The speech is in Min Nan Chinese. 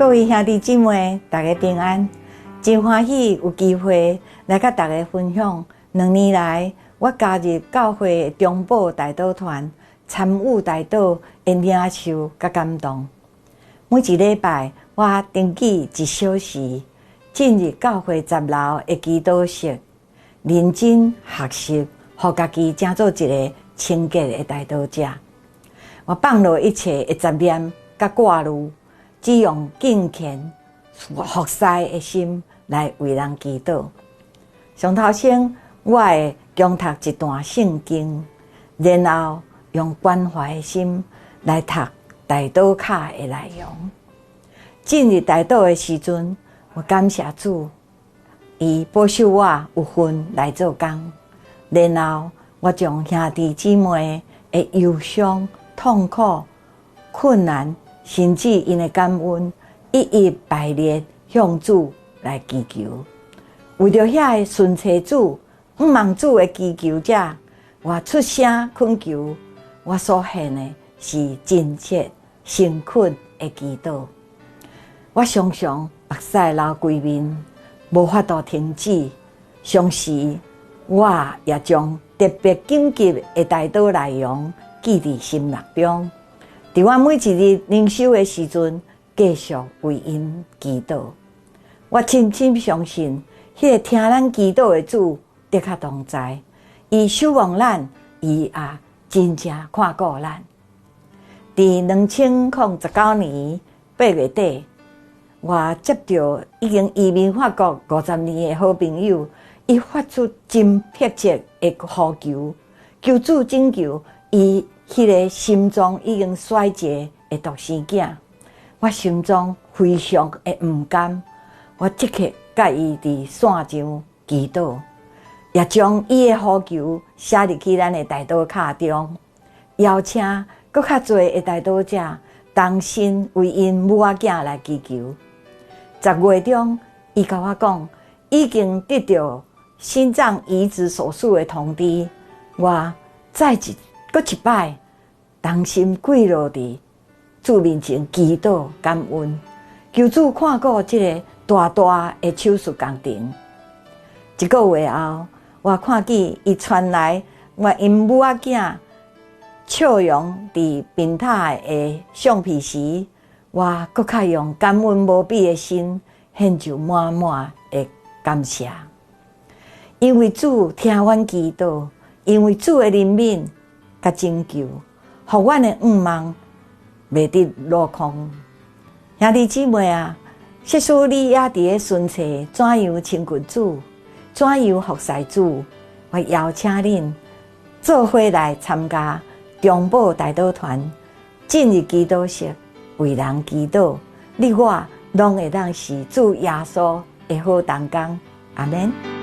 各位兄弟姊妹，大家平安！真歡喜有機會來佮大家分享2年來我加入教會中保代禱團參與代禱的領受佮感動。每一禮拜，我登記一小時進入教會10樓的祈禱室，認真學習，予家己成做一个清潔的代禱者。我放落一切的雜念佮掛慮，只用敬虔服侍的心來為人祈禱。上頭先，我會恭讀一段聖經，然後用關懷的心來讀代禱卡的內容。進入代禱的時陣，我感謝主，伊保守我有份來做工。然後我將兄弟姊妹的憂傷、痛苦、困難，甚至𪜶的感恩，一一排列向主來祈求。為著遐个順從主、向望主的祈求者，我出聲懇求，我所獻的是真切誠懇的祈禱。我常常目屎流規面，無法度停止。同時，我也將特別緊急的代禱內容記佇心目中。佇我每一日靈修的時陣，繼續為𪜶祈禱。我深深相信，彼个聽咱祈禱的主的確同在，伊守望咱，伊也真正看顧咱。佇2019年8月底，我接著已經移民法國50年的好朋友，伊發出真迫切的呼求，求主拯救伊彼个心臟已經衰竭的獨生囝。我心中非常的毋甘，我即刻佮伊佇線上祈禱，也將伊的呼求寫入去咱的代禱卡中，邀請閣較濟的代禱者同心為𪜶母仔囝來祈求。10月中，伊共我講已經得著心臟移植手術的通知，我再一閣一擺同心跪落佇主面前祈禱感恩，求主看顧這个大大的手術工程。一个月後，我看見伊傳來我𪜶母仔囝笑容佇病榻的相片時，我閣較用感恩無比的心獻上滿滿的感謝。因為主聽阮祈禱，因為主的憐憫佮拯救，予阮的向望袂得落空。兄弟姊妹啊，設使你也佇咧尋揣怎樣親近主，怎樣服侍主，我邀請恁做伙來參加中保代禱團，進入祈禱室為人祈禱，你我攏會當是主耶穌的好同工。阿們。